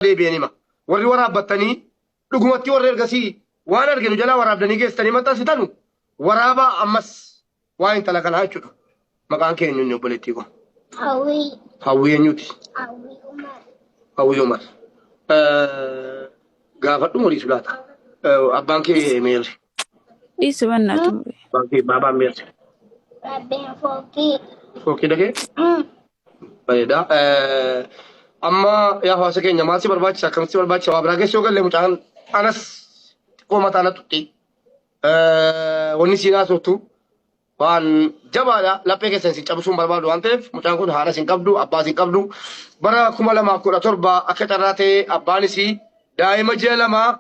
Deebi'een hima. Warri waraabbattanii dhugumatti warri ergasii waan arginu jalaa waraabdanii geessitanii maxxansitanu waraabaa ammas waa intala kanaa jechuudha. Maqaan kee eenyuun obboleettii koo? Hawwii. Hawwii eenyuti? Hawwii Umar. Hawwii Umar. Gaafadhu horii laata. Abbaan kee meerri? Dhiisi bannaatu mure. Abbaan kee baabaan meerri? Rabbeen fooqii. Fooqii dhagee? Bareeda. Amma yaa hawaasa keenya maal si barbaachisa akkamitti si barbaachisa waa biraa keessa yoo galle mucaan anas xiqqoo mataa na tuqxi. Wanni siin haasoftu waan jabaadha laphee keessan si cabsuu hin barbaadu waan ta'eef mucaan kun haadhas hin qabdu abbaas hin qabdu bara 2017 akka carraa ta'e abbaan isii daa'ima ji'a 2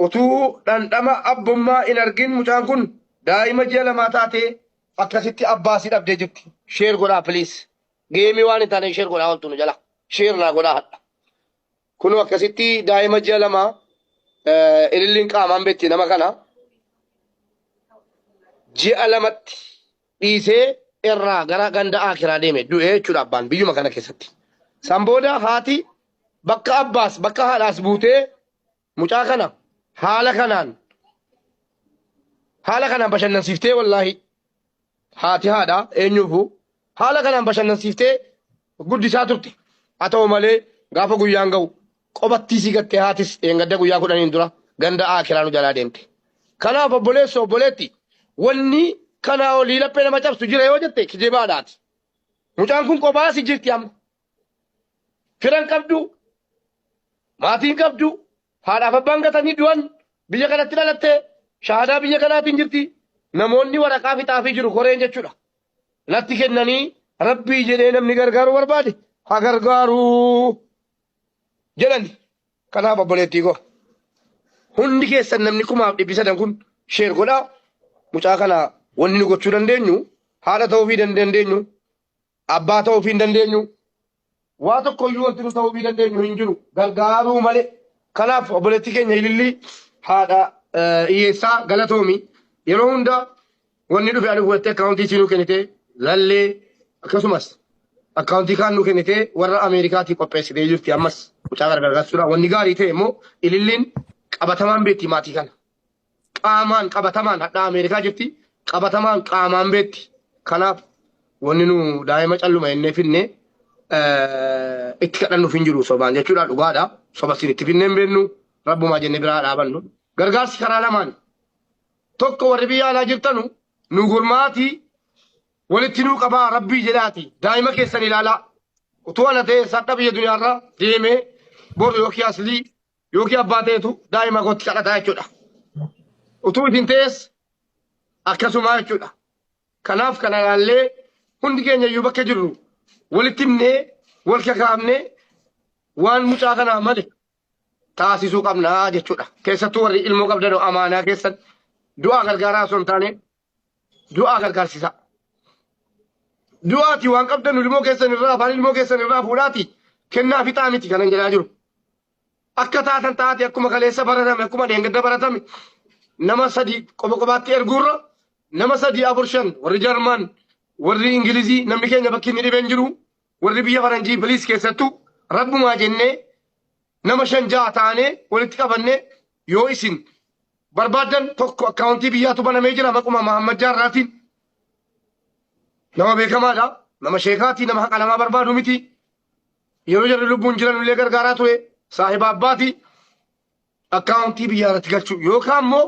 utuu dhandhama abbummaa hin argin mucaan kun daa'ima ji'a 2 taate akkasitti abbaa isii dhabdee jirti. Share godhaa please. Geemii waan hin taane share godhaa ooltu nu jala. Share naa godhaa hadha. Kunoo akkasitti daa'ima ji'a 2 ililliin qaamaan beekti nama kana ji'a 2tti dhiisee irraa gara ganda aakiraa deeme du'ee jechuudha abbaan biyyuma kana keessatti. San booda haati bakka abbaas bakka haadhaas buutee mucaa kana haala kanaan haala kanaan bashannansiiftee wallaahi haati haadha eenyuufu haala kanaan bashannansiiftee guddisaa turte. Haa ta'u malee gaafa guyyaan ga'u qobattii sii gattee haatis dheengadda guyyaa 10n dura ganda aakiraa nu jalaa deemte. Kanaaf obboleessa obboleetti wanni kanaa olii laphee nama cabsu jira yoo jette kijibaadhaati. Mucaan kun qophaa si jirti amma. Firan qabdu, maatiin qabdu, haadhaaf abbaan gatanii du'an biyya kanatti dhalatte shahaadaa biyya kanaatiin jirti. Namoonni waraqaa fixaafii jiru koreen jechuudha. Natti kennanii rabbii jedhee namni gargaaruu barbaade haa gargaaruu jedhani. Kanaaf obboleettii koo hundi keessan namni 3,300 kun sheer godhaa. Mucaa kana wanni nu gochuu dandeenyu haadha ta'uufii dandeenyu abbaa ta'uufii hin dandeenyu. Waa tokko iyyuu wanti nu ta'uufii dandeenyu hin jiru. Gargaaruu malee. Kanaaf obboleettii keenya ilillii haadha hiyyeessaa galatoomi. Yeroo hunda wanni dhufe ani fudhattee akkaawuntii isii nuu kennite lallee akkasumas akkaawuntii kaan nuu kennite warra Ameerikaatii qopheessitee jirti ammas mucaa gargaarsuudha. Wanni gaarii ta'e immoo ililliin qabatamaan beekti maatii kana. Qaamaan qabatamaan hadhaa Ameerikaa jirti qabatamaan qaamaan beekti. Kanaaf wanni nu daa'ima calluma jennee finne itti kadhannuuf hin jiru sobaan jechuudha dhugaadha. Soba isin itti finnee hin beeknu rabbumaa jennee biraa dhaabannu. Gargaarsi karaa lamaan tokko warri biyya alaa jirtanu nu gurmaatii walitti nuu qabaa rabbii jedhaati daa'ima keessan ilaalaa. Utuu ana ta'e sadha biyya duniyaarraa deemee boru yookiin aslii yookiin abbaa ta'etu daa'ima kootti kadhataa jechuudha. Utuu isin ta'es akkasumaa jechuudha. Kanaaf kana ilaallee hundi keenya iyyuu bakka jirru walitti himnee wal kakaafnee waan mucaa kanaa male taasisuu qabnaa jechuudha. Keessattuu warri ilmoo qabdan amaanaa keessan du'aa gargaaraa osoo hin taane du'aa gargaarsisaa. Du'aati waan qabdan ilmoo keessan irraa afaan ilmoo keessan irraa fuudhaati kennaa fixaa miti kanan jedhaa jiru. Akka taatan taate akkuma kaleessa baratame akkuma dheengadda baratame nama sadii qoba qobaatti erguurra nama sadii afur shan warri Jarman warri Ingilizii namni keenya bakki inni dhibeen jiru warri biyya faranjii biliis keessattuu rabbumaa jennee nama shan ja'a taanee walitti qabannee yoo isin barbaaddan tokko akkaawuntii biyyaatu banamee jira maquma Mahammad Jaarraatiin nama beekamaadha nama sheekaatii nama haqa namaa barbaadu miti yeroo jarri lubbuun jiran illee gargaaraa ture saahiba abbaati akkaawuntii biyyaa irratti galchuu yookaan immoo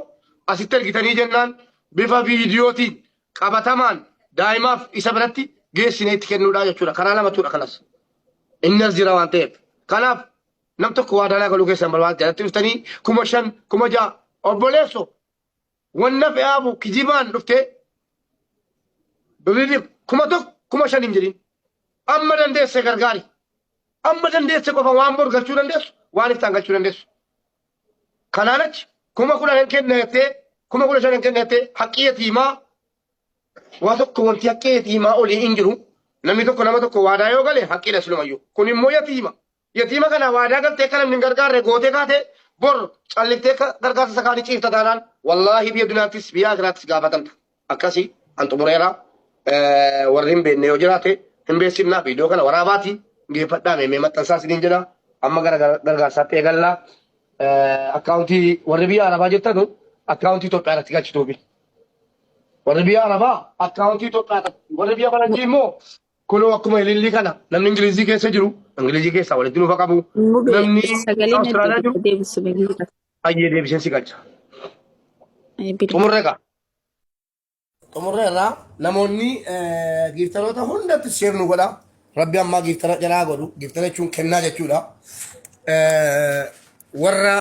asitti ergitanii jennaan bifa viidiyootiin qabatamaan daa'imaaf isa biratti geessinee itti kennuudha jechuudha. Karaa lamatudha kanas. Inni as jira waan ta'eef. Kanaaf nam tokko waadaa galuu keessan barbaadu jalatti dhuftanii 5,000 6,000 obboleesso wanna fe'aafu kijibaan dhuftee birrii 1,000 5,000 hin jedhin. Amma dandeesse gargaari. Amma dandeesse qofa waan bor galchuu dandeessu waan iftaan galchuu dandeessu. Kanaan achi 10,000 hin kenna jettee 15,000 hin kenna jettee haqqii yatiimaa waa tokko wanti haqqii yatiimaa olii hin jiru. Namni tokko nama tokko waadaa yoo gale haqqiidha silumayyuu. Kun immoo yatiima. Yatiima kana waadaa galtee akka namni hin gargaarre gootee kaatee bor calliftee akka gargaarsa isa kaanii ciifta taanaan wallaahi biyya duniyaattis biyya akiraattis gaafatamta. Akkasii an xumureera. Warri hin beekne yoo jiraate hin beeksifna viidiyoo kana waraabaati geeffadhaa meemee maxxansaa isiniin jedha. Amma gara gargaarsaatti eegallaa. Akkaawuntii warri biyya Arabaa jirtanu akkaawuntii Itoophiyaa irratti galchituufi. Warri biyya Arabaa akkaawuntii Itoophiyaa irratti warri biyya Faranjii immoo kunoo akkuma ilillii kana namni Ingilizii keessa jiru Ingilizii keessaa walitti nufa qabu. Mubee Namni sagalee na Awustiraaliyaa jiru deebisu beeksisa. ayyee deebisee si galcha. Bilbila. Xumurree kaa. Xumurreerraa namoonni giiftaroota hundatti sheer nu godha. Rabbi ammaa giiftara jalaa godhu. Giiftara jechuun kennaa jechuudha. Warra